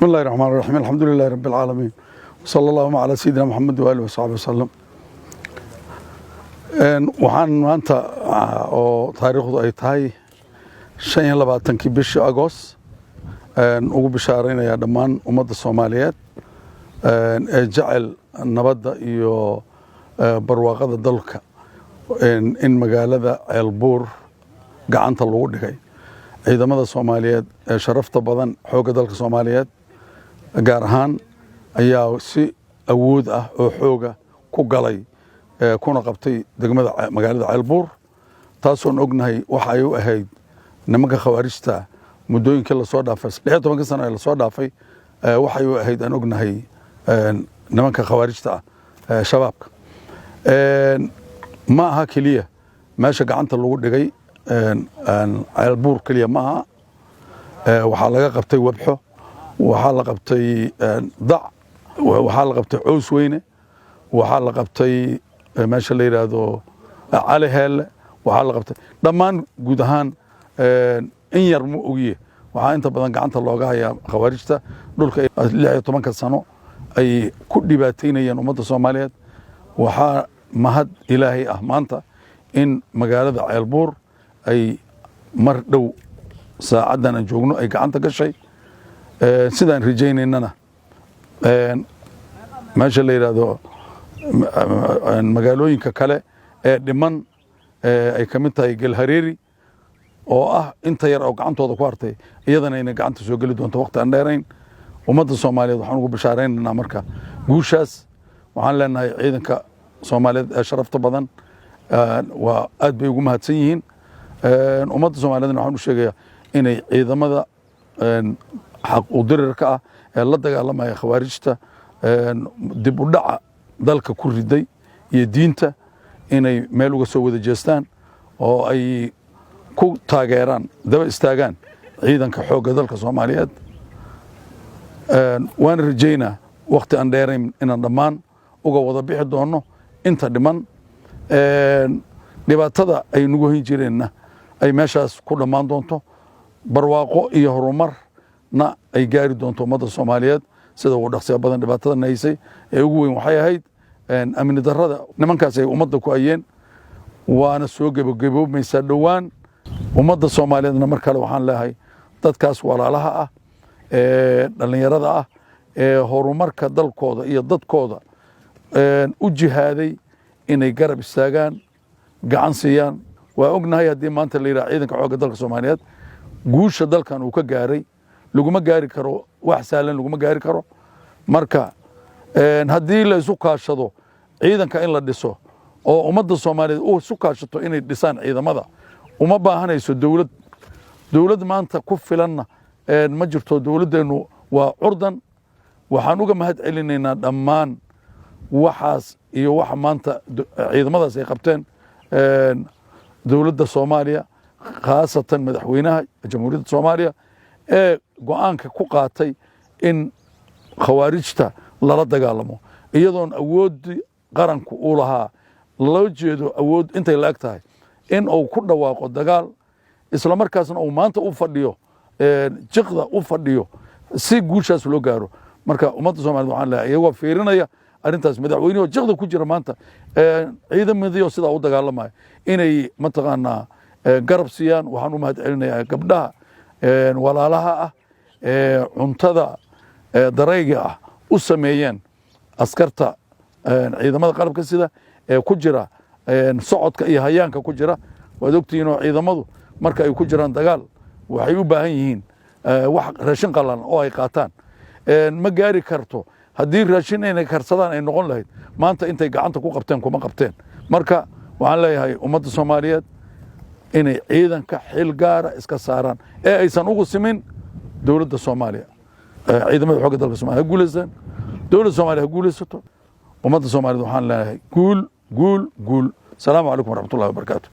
بسم الله الرحمن الرحيم، الحمد لله رب العالمين، وصلى اللهم على سيدنا محمد وآله وصحبه وسلم. Waxaan maanta oo taariikhdu ay tahay 25-kii bishii Agost ugu bishaaraynayaa dhammaan ummadda Soomaaliyeed ee jecel nabadda iyo barwaaqada dalka in magaalada Ceelbuur gacanta lagu dhigay. Ciidamada Soomaaliyeed ee sharafta badan, xoogga dalka Soomaaliyeed gaar ahaan, ayaa si awood ah oo xooga ku galay kuna qabtay degmada magaalada Ceelbuur, taasoon ognahay waxa ay u ahayd nimanka Khawaarijta muddooyinkii lasoo dhaafay, 16-ka sano ee lasoo dhaafay. Waxay u ahayd aan ognahay nimanka Khawaarijta ah, Shabaabka. Ma aha keliya meesha gacanta lagu dhigay Ceelbuur keliya ma aha. Waxaa laga qabtay Wabxo, waxaa la qabtay Dac, waxaa la qabtay Cows Weyne, waxaa la qabtay meesha la yidhaahdo Cali Heelle, waxaa la qabtay dhammaan guud ahaan. In yar ma ogiye, waxaa inta badan gacanta looga hayaa Khawaarijta dhulka 16-ka sano ay ku dhibaataynayeen ummadda Soomaaliyeed. Waxaa mahad Ilaahay ah maanta in magaalada Ceelbuur ay mar dhow, saacaddan aan joogno, ay gacanta gashay. Sidaan rajaynaynana, meesha la yidhaahdo magaalooyinka kale ee dhiman ay ka mid tahay Galhareeri, oo ah inta yar oo gacantooda ku hartay, iyadana inay gacanta soo geli doonto waqti aan dheerayn. Ummadda Soomaaliyeed waxaan ugu bishaaraynaynaa marka guushaas. Waxaan leenahay ciidanka Soomaaliyeed ee sharafta badan waa aad bay ugu mahadsan yihiin. Ummadda Soomaaliyeedna waxaan u sheegayaa inay ciidamada xaq u dirirka ah ee la dagaalamaya Khawaarijta dib u dhaca dalka ku riday iyo diinta inay meel uga soo wada jeestaan oo ay ku taageeraan, daba istaagaan ciidanka xoogga dalka Soomaaliyeed. Waana rajaynaa wakhti aan dheerayn inaan dhammaan uga wada bixi doonno inta dhiman, dhibaatada ay nagu hayn jireenna ay meeshaas ku dhammaan doonto, barwaaqo iyo horumarna ay gaari doonto ummadda Soomaaliyeed sida ugu dhaqsiya badan. Dhibaatadana haysay ee ugu weyn waxay ahayd amni darrada nimankaas ay ummadda ku hayeen, waana soo gebagaboomaysaa dhowaan. Ummadda Soomaaliyeedna mar kale waxaan leeyahay, dadkaas walaalaha ah ee dhallinyarada ah ee horumarka dalkooda iyo dadkooda u jihaaday inay garab istaagaan, gacan siiyaan. Waa ognahay haddii maanta la yidhaha ciidanka xoogga dalka Soomaaliyeed guusha dalkan uu ka gaaray laguma gaari karo wax sahlan, laguma gaari karo. Marka haddii la isu kaashado ciidanka in la dhiso oo ummadda Soomaaliyeed u isu kaashato inay dhisaan ciidamada, uma baahanayso dowlad. Dowlad maanta ku filanna ma jirto, dowladdeennu waa curdan. Waxaan uga mahad celinaynaa dhammaan waxaas iyo waxa maanta ciidamadaas ay qabteen dowladda Soomaaliya, khaasatan madaxweynaha Jamhuuriyadda Soomaaliya ee go'aanka ku qaatay in Khawaarijta lala dagaalamo, iyadoon awooddii qaranku uu lahaa loo jeedo awood intay la eg tahay, in uu ku dhawaaqo dagaal, isla markaasna uu maanta u fadhiyo jiqda u fadhiyo si guushaas loo gaaro. Marka ummadda Somaliyed waxaan leeyahay, iyagoo fiirinaya arrintaas, madaxweynihoo jiqda ku jira maanta, ciidamadii sidaa u dagaalamaya, inay mataqaanaa garab siiyaan. Waxaan u mahad celinayaa gabdhaha walaalaha ah ee cuntada darayga ah u sameeyeen askarta ciidamada qalabka sida ee ku jira socodka iyo hayaanka ku jira. Waad ogtihiin oo ciidamadu marka ay ku jiraan dagaal waxay u baahan yihiin wax raashin qalan oo ay qaataan. Ma gaari karto haddii raashin inay karsadaan ay noqon lahayd maanta intay gacanta ku qabteen kuma qabteen. Marka waxaan leeyahay ummadda Soomaaliyeed inay ciidanka xil gaara iska saaraan ee aysan ugu simin dowladda Soomaaliya. Ciidamada xoogga dalka Somalia ha guulaystaan, dowladda Soomaaliya ha guulaysato. Ummadda Soomaaliyed waxaan leeyahay guul, guul, guul. Asalaamu calaykum waraxmatullahi wabarakaatu.